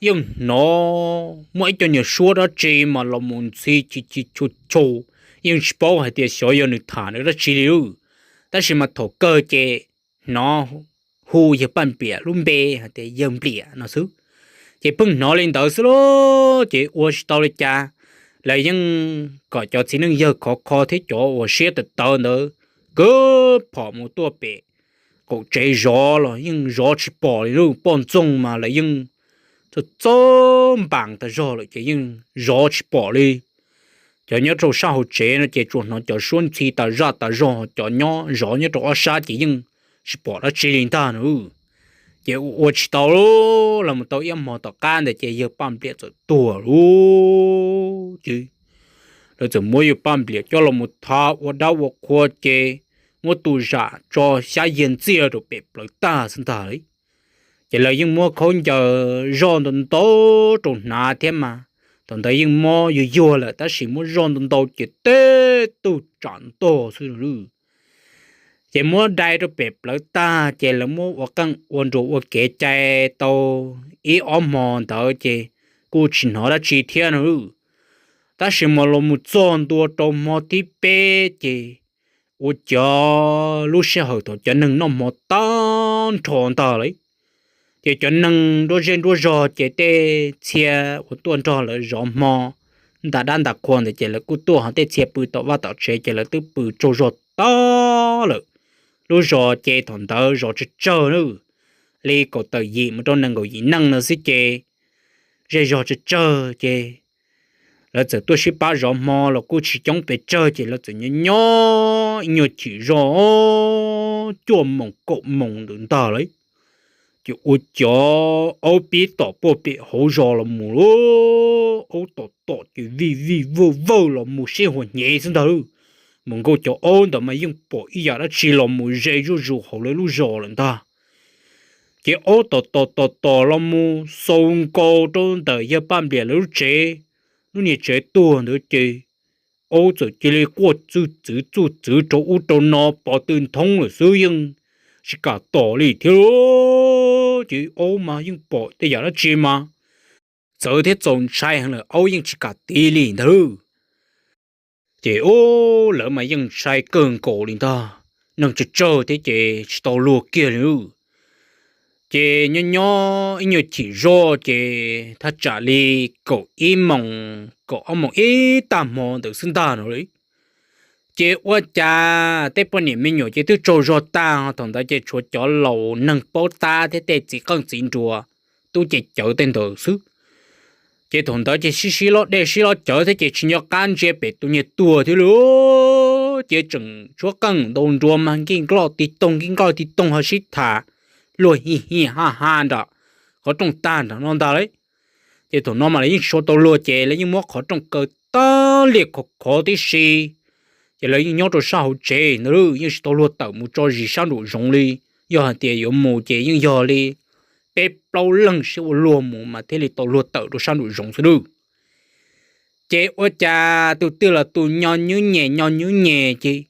Yeej hnov muaj ib co nyuag suab dab tsi mas los mus ntxhi ci ci chua chua, yeej tsis paub hais tias xyov yog nws tham nws dab tsi li lawm. Tab sis mas thaum kawg ces hnov hu yawg Paj Npliam lub npe hais tias yawg Npliam no xwb. Ces pheej hnov li ntawd xwb lauj, ces ua tsis tau li cas, lawv yeej kom cov txiv neej yawg khov kho thiab cov uas siab tawv tawv ntawd kwv phom mus tuaj pem qaum tsev zov los yeej zov tsis pom li lub poj ntxoog mas lawv yeej txawj npas tas zog lawm ces yeej zov tsis pom li. Cov nyob rau sab hauv tsev no ces tsuas hnov cov suab ntxhi tas zaj tas zog, cov nyob zov nyob rau ob sab ces yeej tsis pom dab tsi li ntag nawb. Ces ua tsis tau, los mus tau ib hmo tom qab ntawd ces yawg Paj Npliam txawm tuag lawm. Ces lawv txawm muab yawg Paj Npliam coj los mus thav ua dab ua qhua ces muab tu zam tso xyab yiag ntxiag rau pem plawv tag xwb ntag li. Ces lawv yeej muab khaub ncaws zoj ntau ntau rau hnav thiab mas, thaum ntawd yeej mob yuag yuag lawm tab sis muab zoj ntau ntau ces teb tug tsam ntog xwb. Ces muab dai rau pem plawv tag ces lawv muab ua qeej ua nruas ua kev cai tau ib ob hmo ntawd ces kuj tsis hnov dab tsi thiab no. Tab sis mas los mus txog ntua rau hmo thib peb ces ua cas lub sij hawm thaum cov neeg noj hmo tag nrho ntag li, ces cov neeg nruab zej nruab zog ces tej txhia uas tuaj nrog lawv zov hmo nta dab nta qhua ntawd ces lawv kuj tuaj, ho tej txhia pw tom vaj tom tsev ces lawv twb pw tsaug zog tag lawm. Lub zos ces thaum ntawd zos tsawg tsawg na, li kaum tawm yim mus rau nees nkaum yim neeg no xwb ces zej zog tsawg tsawg ces lawv txawm tuaj sib pab zov hmo los kuj tsis coob pes tsawg ces lawv txawm nyob nyob ib nyuag chim zog cuaj moos kaum moos ntawd ntag lawm. Ces ua cov aub pib tom puag pem hauv zos los mus, aub tom tom ces vij vij vawj vawj los mus sib huas hnyev xwb ntag lauj. Mus nkaus cov aub ntawd mas yeej pom ib yam dab tsi los mus ze zuj zus hauv lawv lub zos lawm ntag. Ces aub tom tom tom tom los mus xaus nkaus rau ntawm yawg Paj Npliam lawv lub tsev, lub niag tsev tuag ntawd ces aub txawm cia li quaj txuj txwv txuj txwv rau ub rau no pov tw nthoob lawm xwb, yeej tsis kam tom li thiab. Ces aub mas yeej pom tej yam dab tsi mas txawv thiab txaus ntshai heev lawm, aub yeej tsis kam tiv li ntag. Ces ub, lawv mas yeej ntshai kawg nkaus li ntag, neeg tsawg tsawg thiab ces tsis tau luag kiag li. Ces nyob nyob ib nyuag chim zoj ces thaj tsam li kaum ib moos kaum ob moos ib tag hmo ntawd xwb ntag no li. Ces ua cas tej poj niam me nyuam ces twb tsaug zog tag, thaum ntawd ces tshuav cov laus neeg paub tab thiab tej txiv qeej txiv nruas tub ces cawv tej ntawd xwb. Ces thaum ntawd ces sib sib lob dej sib lob cawv thiab ces tsis nco qab ntsia pem tus niag tuag thiab li. Ces tseem tshuav qeej ntaus nruas mas nkij nkloj tig toog nkij nkloj tig toog ho sib tham luag hi hi ha ha nram qhov rooj tag nram no ntag lauj. Ces thaum no mas lawv yeej tsis tau luag ces lawv yeej muab qhov rooj kaw tag liaj khov khov tib si. Ces lawv yeej nyob rau sab hauv tsev ntag, yeej tsis tau luag tawm mus tso zis sab nraum zoov li. Yog hais tias yuav mus ces yeej yog li peb plaub leeg sib ua luag mus mas thiaj li tau luag tawm rau sab nraum zoov xwb lauj. Ces ua cas tus twg los tus nyo nyub nyem nyo nyub nyem ces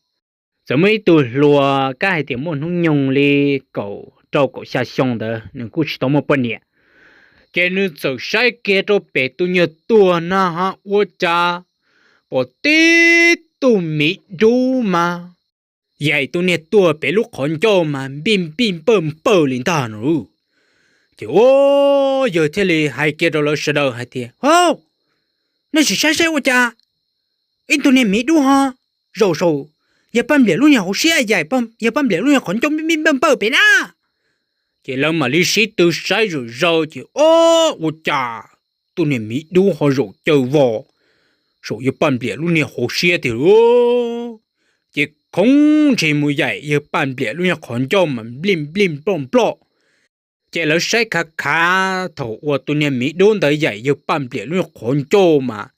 txawm muaj ib tug hluas kab hais tias muaj hnub nyoog li kaum rau kaum xya xyoo ntawd, nws kuj tsis tau muaj poj niam. Ces nws txawm saib kiag rau pem tus niag tuag na ha, ua cas pom tib tug miv dub mas yaim tus niag tuag pem lub qhov ncauj mas npij npij npawj npawj li ntag no. Ces ua yawg thiaj li hais kiag rau lawv sawv daws hais tias, Hauj, nej sim saib saib ua cas ib tug niag miv dub ho zaum saum yawg Paj Npliam lub niag hauv siab, yaim yawg Paj Npliam lub niag qhov ncauj npij npawj npawj pem na. Ces lawv mam li sib tw saib zaum zaws ces, Ob, ua cas tus niag miv dub ho zaum caw vos saum yawg Paj Npliam lub niag hauv siab tiag lauj. Ces khoov ntshe mus yaim yawg Paj Npliam lub niag qhov ncauj mas nplij nplij nploj nploj. Ces lawv saib khav khav thaum uas tus niag miv dub ntawd yaim yawg Paj Npliam lub niag qhov ncauj mas,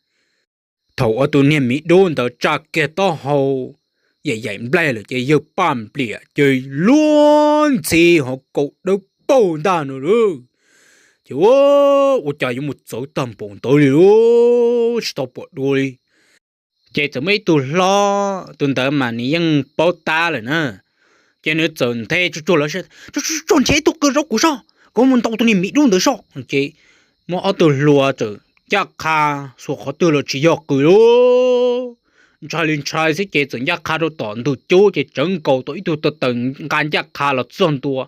thaum uas tus niag miv dub ntawd tsa kiag taub hau yaim yaim nplaig lawm ces yawg Paj Npliam ces luag ntxhi ho kaum dawb paug ntag no lauj. Ces ua cas yuav mus txawv tag npaum ntawd li, tsis tau pom dua li. Ces txawm muaj ib tug hlob, tus ntawd mas nws yeej paub tab lawm na, ces nws txawm nthe tsuag tsuag lawv, tsuag tsuag nrhiav ib tug qw rau kuv soj, kuv mus ntaus tus niag miv dub ntawd soj. Ces muaj ob tug hluas txawm ncaj qha xuas qhov twg los tsis yog qw li, ntshai li ntshai xwb ces txawm ncaj qha rau tom ntug cub ces tsawv nkaus tau ib tug taw taws nqa ncaj qha los txog ntua,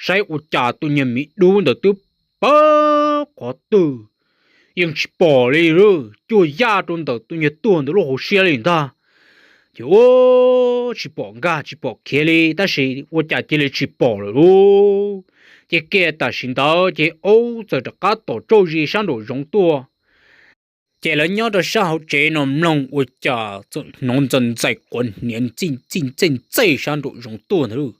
saib ua cas tus niag miv dub ntawd twb pawg qhov twg yeej tsis pom li, cuag yaj rau ntawm tus niag tuag ntawd lub hauv siab li ntag. Ces ua tsis pom nkag tsis pom khiav li tab sis ua cas cia li tsis pom lawm lauj. Ces kiag tam sim ntawd ces aub txawm rov qab tom tsauj zis sab nraum zoov tuaj. Ces lawv nyob rau sab hauv tsev no mloog ua cas txawm hnov ntxaws ntxais quav hniav txij txij txej txej sab nraum zoov tuaj ntag lauj.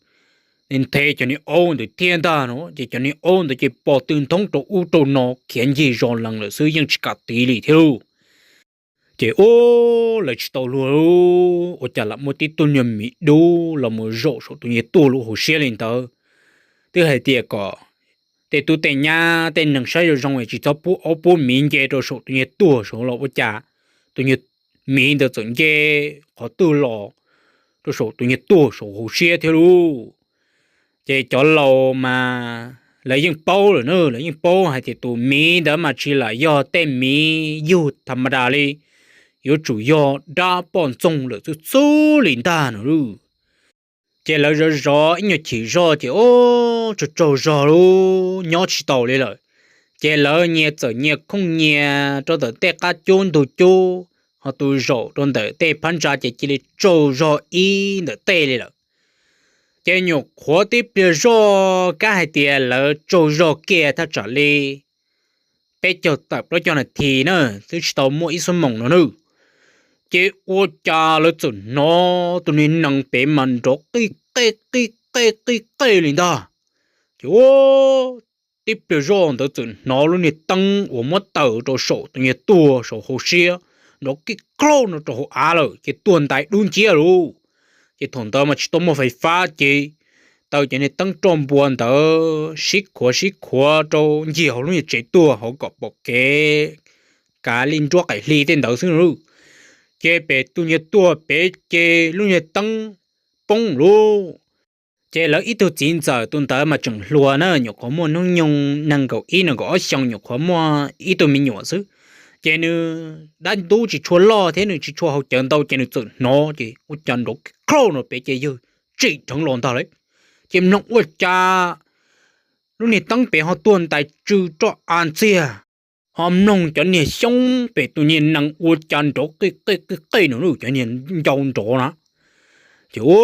Nthe cov niag aub ntawd thiab ntag no ces cov niag aub ntawd ces pom tw nthoob rau ub rau no khiav ncig zos lees lawm xwb yeej tsis kam tiv li thiab lauj. Ces ua lawv tsis tau luag, ua cas lam muaj tib tug niag miv dub los mus zaum saum tus niag tuag lub hauv siab li ntawd. Twb hais tias kom tej tub tej nyab tej neeg saib zoo zoo es tsis txhob pub aub pub miv nce rau saum tus niag tuag saud los ua cas tus niag miv ntawd txawm nce qhov twg los rau saum tus niag tuag saum hauv siab thiab lauj. Ces cov laus mas lawv yeej paub lawm na, lawv yeej paub hais tias tus miv ntawd mas tsis lam yog tej miv yug tham ma das li, yuav tsum yog dab poj ntxoog lawm xwb xwb li ntag no lauj. Ces lawv zov zov ib nyuag chim zog ces ua tsaug tsaug zog lauj nyob tsis taus li lawm. Ces lawv nyias txawm nyias khooj nyias rau ntawm tej qab cub ntug cub ho tu zaum rau ntawm tej phab ntsa ces cia li tsaug zog ib ntawm tej li lawm. Ces nyuam qhuav tib pliag zoj kab hais tias lawv tsaug zog kiag thaj tsam li peb caug tawm plaub caug nas this na, twb tsis tau muaj ib xuab moos no nawb. Ces ua cas lawv txawm hnov tus niag nees pem mas nrov qij qej qij qej qij qej li ntag. Ces ua tib pliag zoj ntawd txawm hnov lub niag teeb uas muab tawm rau saum tus niag tuag saum hauv siab nrov qij qauj no rau hauv av lawm ces tuag ntais dub nciab lauj. Ces thaum ntawd mas tsis tau muaj fais fab ces taw cov niag teeb roj npua ntawd sib khuav sib khuav rau ncig hauv lub niag tsev tuag hauv kom pom kev kav li nruab qaim hli tej ntawd xwb lauj. Ces pem tus niag tuag pem ces lub niag teeb poob lauj. Ces lawv ib tug txiv ntxawm tus ntawd mas tseem hluas na, nyuam qhuav muaj hnub nyoog nees nkaum ib nees nkaum ob xyoos, nyuam qhuav muaj ib tug me nyuam xwb. Ces nws dab ntub tsis tshua loj thiab nws tsis tshua haus cawv ntau ces nws txawm hnov ces ua cas nrov qij qauj no pem ces yawg tsim dheev los ntag lauj. Ces mloog ua cas lub niag teeb pem ho tuag ntais tsw roj av ntxiag, ho mloog cov niag xyoob pem tus niag nees ua cas nrov qij qej qij qej no lauj, cov niag ncau nrov na. Ces ua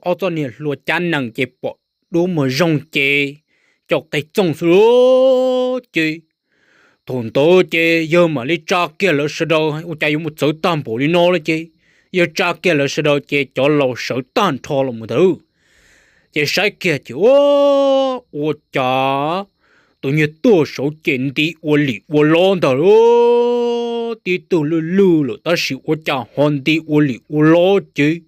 ob txoj niag hlua cab nees ces pom dub muag zoog ces coj qe txooj xwb lauj. Ces thaum ntawd ces yawg mam li tsa kiag lawv sawv daws, ua cas yuav mus txawv tag npaum li no lawm ces yawg tsa kiag lawv sawv daws ces cov laus sawv tag nrho los mus ntawd. Ces saib kiag ces ua, ua cas tus niag tuag saud ces nti ua lim ua lob ntag lauj. Tib tug lwj lwj lawm tab sis ua cas ho nti ua lim ua lob ces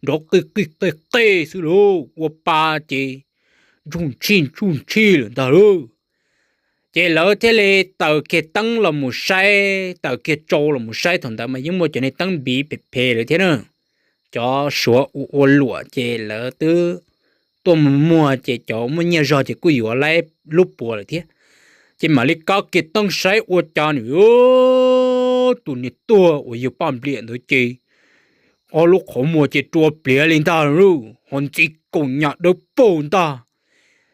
nrov qij qij qej qej xwb lauj, ua pa ces ntsuj ntshij ntsuj ntshij lawm ntag lauj. Ces lawv thiaj li taws kiag teeb los mus saib, taws kiag tsau los mus saib, thaum ntawd mas yeej muaj cov niag teeb npiv phem phem lawm thiab na. Cov suav ua ua luam ces lawv twb tuaj mus muag ces cov muaj nyiaj zog ces kuj yuav laib lub puas lawm thiab. Ces mam li kaw kiag teeb saib ua cas nws, tus niag tuag uas yawg Paj Npliam ntawd ces ob lub qhov muag ces rua pliav li ntag lauj, ho ntxiv kaus nyam dawb paug ntag.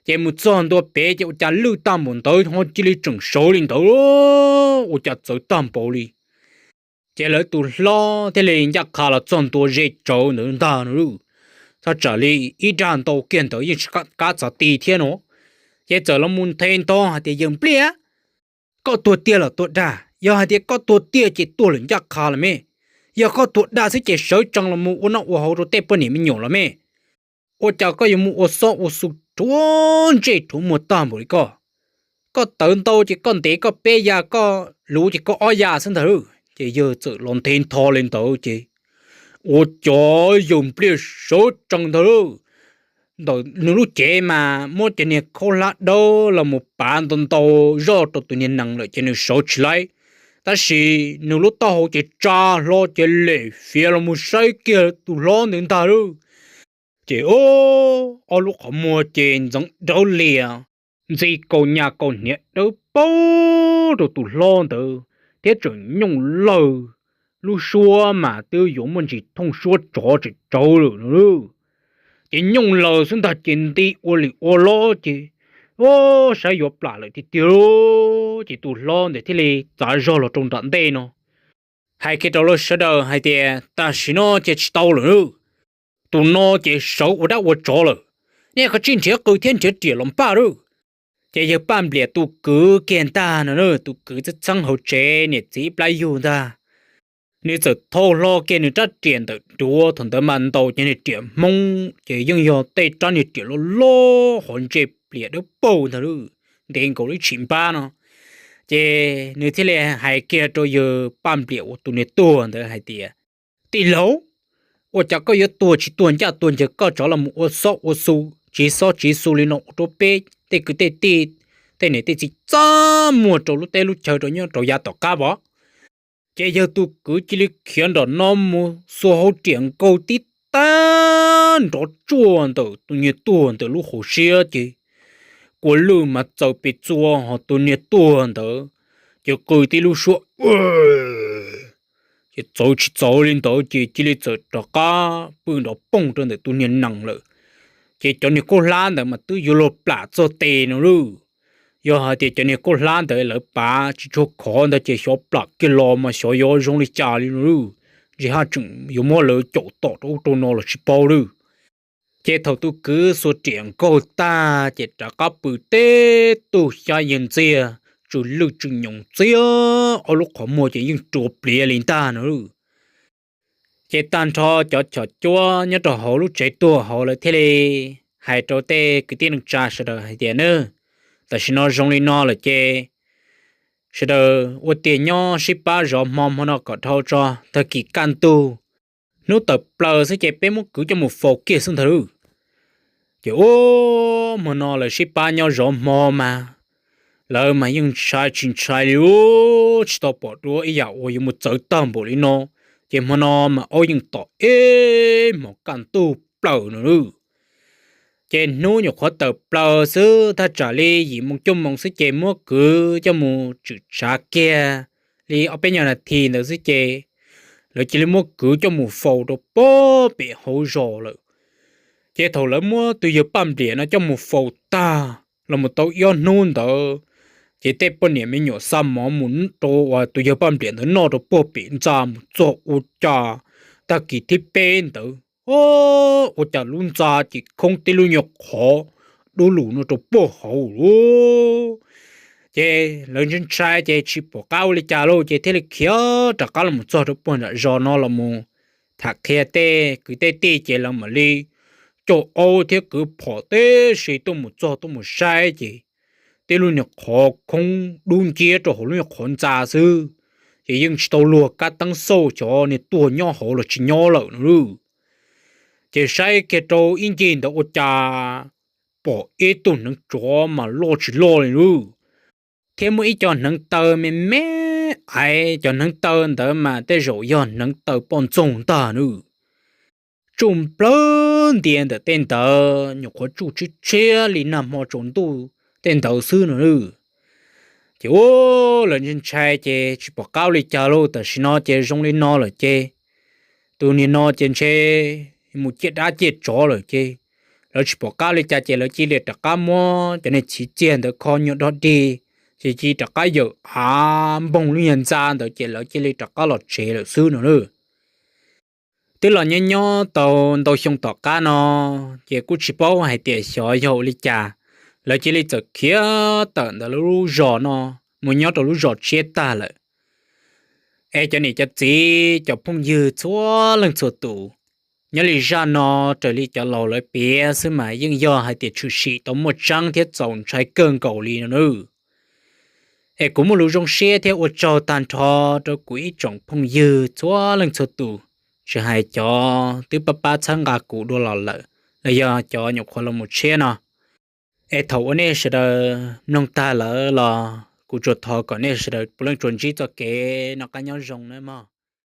Ces mus txog ntua pem ces ua cas lwj tag npaum ntawd ho cia li tseem sawv li ntawd, ua cas txawv tag npaum li. Ces lawv tus hlob thiaj li ncaj qha los txog ntua ze tsawv ntawd ntag no lauj. Thaj tsam li ib dag ntau kiag ntawd yeej tsis kam txav ti thiab no. Ces txawm los mus nthe nto hais tias, Yawg Npliaj, koj tuag tiag los tuag dag? Yog hais tias koj tuag tiag ces tuag lawm ncaj qha los me. Yog koj tuag dag xwb ces sawv tsees los mus ua noj ua haus rau tej poj niam me nyuam los me. Ua cas koj yuav mus ua xob ua xu rhuav ntsej rhuav muag tag npaum li koj? Koj tawv ntau ces koj ntev koj peb ya, koj luv ces koj ob ya xwb ntag lauj. Ces yawg txawm los nthe ntho li ntawd ces ua cas Yawg Npliaj sawv tsees ntag lauj. ntawm nws lub cev mas muab cov niag khaub hlab dawb los mus pav ntau ntau zoj rau tus niag nees lawm ces nws sawv tsis laib. Tab sis nws lub taub hau ces tsa hlo ces lem fiav los mus saib kiag tus hlob ntawd ntag lauj. Ces ob lub qhov muag ces ntxeev dawb lias, ntxi kaus nyas kaus hniav dawb paug rau tus hlob ntawd thiab tseem nyooj lawg. Lub suab mas twb yuav muaj ntsis thooj suab tsov tseem tsawv lawm no lauj. Ces nyooj lawg xwb ntag ces nti ua li ua loj ces, o, saib yuav plam lawm tiag tiag lauj. Ces tus hlob ntawd thiaj li txav zog los rau nram ntej no hais kiag rau lawv sawv daws hais tias tam sim no ces tsis tau lawm lauj. Tus no ces sawv ua dab ua tsov lawm. Nej kav tsij nrhiav qws thiab nrhiav riam los npaj lauj. Ces yawg Paj Npliam tus kwv kiag ntag no, tus kwv txheeb txheeb hauv tsev niam txiv ib plab yug ntag, nws txawm thau hlo kiag nws rab riam ntawm duav thaum ntawd mas ntaus cov niag riam Hmoob ces yeej yog tej rab niag riam loj loj hov ntse plias dawb paug ntag lauj, ntev nkaus li tshim npab no. Ces nws thiaj li hais kiag rau yawg Paj Npliam uas tus niag tuag ntawd hais tias, tij laug, ua cas koj yuav tuag tsis tuag ncaj tuag ncaws koj tsov los mus ua xob ua xu, tsiv xob tsiv xu li no ua rau peb tej kwv tej tij, tej niam tej txiv txaj muag rau lub teb lub chaw rau nyob rau yav tom qab pov? Ces yawg tus kwv cia li khiav nram no mus xuas hauv riam nkaug tib tag nrov tsuaj ntawm tus niag tuag ntawd lub hauv siab ces kua lwj mas txaws pes txua hos tus niag tuag ntawd ces qw tib lub suab ces txawv tsis txawv li ntawd ces cia li txawm rov qab pw nrov poog rau ntawm tus niag nees lawm. Ces cov niag khaub hlab ntawd mas twb yuav luag plam txog tes no lauj. Yog hais tias cov niag khaub hlab ntawd lawv pav tsis tshua khov ntag ces xyov plam kiag los mas xyov yuav zoo li cas li no lauj. Ntshe haj tseem yuav muab lawv caum tom rau ub rau no los tsis paub lauj. Ces thaum tus kwv xuas riam nkaug tag ces rov qab pw teb tug xyab yawg ntxiag, tsw lwj tsw nyoos txiag, ob lub qhov muag ces yeej rua pliav li ntag no lauj. Ces tag nrho cov chom cuab nyob rau hauv lub tsev tuag hauv lawv thiaj li hais rau tej kwv tij neej tsa sawv daws hais tias, nws, tam sim no zoo li no lawm ces sawv daws ua tiag nyob sib pab zov hmo hmo no kom dhau tso, tag kis kaj ntug hnub tawm plaws xwb ces peb muab kwv coj mus faus kiag xwb ntag lauj. Ces ub, hmo no lawv sib pab nyob zov hmo mas lawv mas yeej ntshai tsis ntshai li ub, tsis tau pom dua ib yam uas yuav mus txawv tag npaum li no. Ces hmo no mas aub yeej tom ib hmos kaj ntug plaws no lauj. Ces hnub nyuam qhuav tawm plaws xwb thaj tsam li yim moo cuaj moo xwb ces muab kwv coj mus tswm tshav kiag li ob peb nyuag nas this ntawd xwb ces lawv cia li muab kwv coj mus faus rau pem hauv zos lawm. Ces thaum lawv muab tus yawg Paj Npliam no coj mus faus tag los mus tau ib ob hnub ntawd, ces tej poj niam me nyuam xa mov mus rau uas tus yawg Paj Npliam ntawd noj rau puag pem ntxa mus txog ua cas tag kis thib peb ntawd, ua cas lub ntxa ces khoob tib lub nyuag qhov dub lug no rau puag hauv lauj. Ces lawv ntshai ntshai ces tsis pom qab ua li cas lauj ces thiaj li khiav rov qab los txog rau puag nram zos no los mus tham qhia tej kwv tej tij ces lawv mam li coj aub thiab kwv phom tib si tuaj mus txog tuaj mus saib ces tib lub nyuag qhov khoob dub nciab rau hauv lub nyuag qhov ntxa xwb, ces yeej tsis tau luag kab teeb xauj xyov niag tuag nyob hauv los tsis nyob lawm no lauj. Ces saib kiag rau ib ncig ntawd ua cas pom ib tug hneev tsov mas loj tsis loj li lauj, thiab muaj ib co hneev taw me me aiv, cov hneev taw ntawd mas tej zaum yog hneev taw poj ntxoog ntag nawb. Tsuj nplawg ntia ntawm tej ntawd, nyuam qhuav tsuj tshiab tshiab li nag hmo tsaus ntuj tej ntawd xwb no lauj. Ces ua lawv ntshai ntshai ces tsis pom qab li cas lauj, tam sim no ces zoo li no lawm ces tus niag no ces ntshe mus ciaj dab ciaj tsov lawm ces lawv tsis pom qab li cas ces lawv cia li rov qab muab cov niag chiv txiag ntawd kho nyuag dog dig, ces cia li rov qab yawm av npoog lub nyuag ntxa ntawd ces lawv cia li rov qab los tsev lawm xwb no lauj. Twb los nyob nyob tau ntau xyoo tom qab no, ces kuj tsis paub hais tias xyov yog ua li cas, lawv cia li txawm khiav tawm ntawm lub zos no mus nyob rau lub zos tshiab tag lawm. Es cov niam cov txiv cov phooj ywg txhua leej txhua tus, nyob li zaj no raws li cov laus lawv piav xwb mas yeej yog hais tias tshwm sim tau muaj tseeb thiab txaus ntshai kawg nkaus li no nawb. Es kuv muaj lus zoo siab thiab ua tsaug tag nrho rau kuv ib tsoom phooj ywg txhua leej txhua tus, tsis hais cov twb pab pab txhawb nqa kuv dua los lawm, los yog cov nyuam qhuav los mus tshiab no. Es thaum uas nej sawv daws mloog tag lawm los kuv tsuas thov kom nej sawv daws puav leej tsuas ntsib txoj kev noj qab nyob zoo nawb mog.